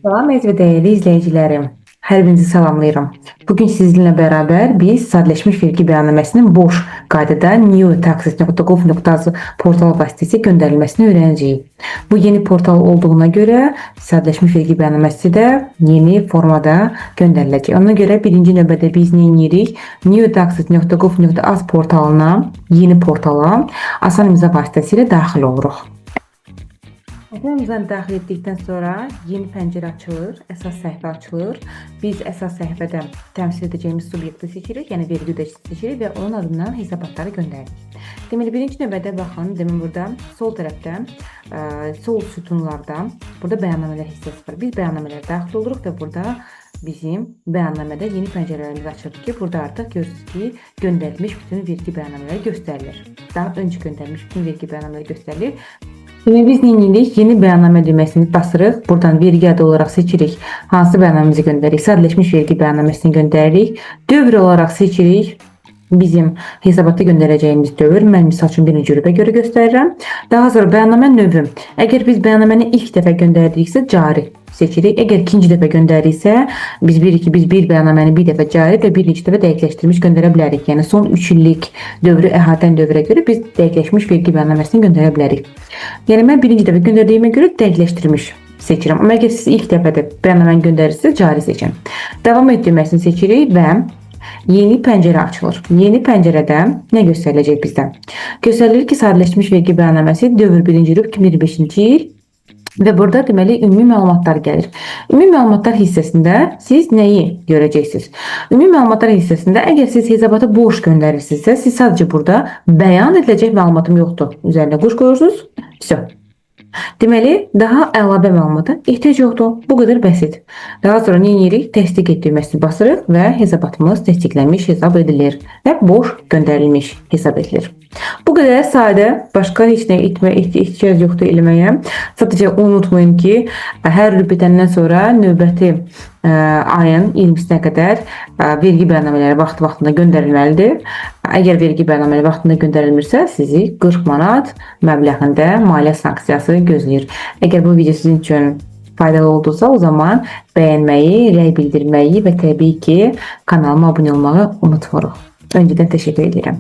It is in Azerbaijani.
Salam əziz və dəyərli izləyicilərim. Hər birinizi salamlayıram. Bugün sizinlə bərabər biz sadələşmiş vergi bəyannaməsinin boş qaydada newtaxes.gov.az portal vasitəsilə göndərilməsini öyrənəcəyik. Bu yeni portal olduğuna görə sadələşmiş vergi bəyannaməsi də yeni formada göndəriləcək. Ona görə birinci növbədə biz nə edirik? newtaxes.gov.az portalına, yeni portala asan imza vasitəsilə daxil oluruq. Asan imzanı daxil etdikdən sonra yeni pəncərə açılır, əsas səhifə açılır. Biz əsas səhifədə təmsil edəcəyimiz subyekti seçirik, yəni vergi ödəyicisini seçirik və onun adından hesabatları göndəririk. Deməli, birinci növbədə baxın, demək burada sol tərəfdə, sol sütunlarda burada bəyannamələr hissəsi var. Biz bəyannamələrə daxil oluruq və burada bizim bəyannamədə yeni pəncərələrimiz açılır ki, burada artıq görürsünüz ki, göndərilmiş bütün vergi bəyannamələri göstərilir. Daha öncə göndərilmiş bütün vergi bəyannamələri göstərilir. Demək biz nə edirik? Yeni bəyannamə düyməsini basırıq. Buradan vergi adı olaraq seçirik. Hansı bəyannamemizi göndəririk? Sadələşmiş vergi bəyannaməsini göndəririk. Dövr olaraq seçirik. Bizim hesabatda göndərəcəyimiz dövr. Mən misal üçün birinci rübə görə göstərirəm. Daha sonra bəyannamə növü. Əgər biz bəyannaməni ilk dəfə göndərdiriksə cari seçirik. Əgər ikinci dəfə göndəririksə, biz bilirik ki, biz bir bəyannaməni bir dəfə cari və bir neçə dəfə dəqiqləşdirilmiş göndərə bilərik. Yəni son 3 illik dövrü əhatə edən dövrə görə biz dəqiqləşmiş vergi bəyannaməsini göndərə bilərik. Yəni mən birinci dəfə göndərdiyimə görə dəqiqləşdirilmiş seçirəm. Amma əgər siz ilk dəfədə bəyannaməni göndərirsinizsə, cari seçin. Davam et düyməsini seçirik və yeni pəncərə açılır. Yeni pəncərədə nə göstəriləcək bizdə? Göstərilir ki, sadələşmiş vergi bəyannaməsi dövr 1-ci rüb 2025-ci il və burada deməli ümumi məlumatlar gəlir. Ümumi məlumatlar hissəsində siz nəyi görəcəksiniz? Ümumi məlumatlar hissəsində əgər siz hesabatı boş göndərirsinizsə, siz sadəcə burada bəyan ediləcək məlumatım yoxdur. Üzərinə quş qoyursunuz. Vəsə. Deməli, daha əlavə məlumata ehtiyac yoxdur. Bu qədər bəsit. Daha sonra nə edirik? Təsdiq et düyməsini basırıq və hesabatımız təsdiqlənmiş hesab edilir və boş göndərilmiş hesab edilir. Bu qədər sadə, başqa heç nə etmə ehtiyac yoxdur eləməyə. Sadəcə unutmayın ki, hər rüb bitəndən sonra növbəti ayın 20-sinə qədər vergi bəyannamələri vaxtı-vaxtında göndərilməlidir. Əgər vergi bəyannamələri vaxtında göndərilmirsə, sizi 40 manat məbləğində maliyyə sanksiyası gözləyir. Əgər bu video sizin üçün faydalı oldusa, o zaman bəyənməyi, rəy bildirməyi və təbii ki, kanalıma abunə olmağı unutmuruq. Öncədən təşəkkür edirəm.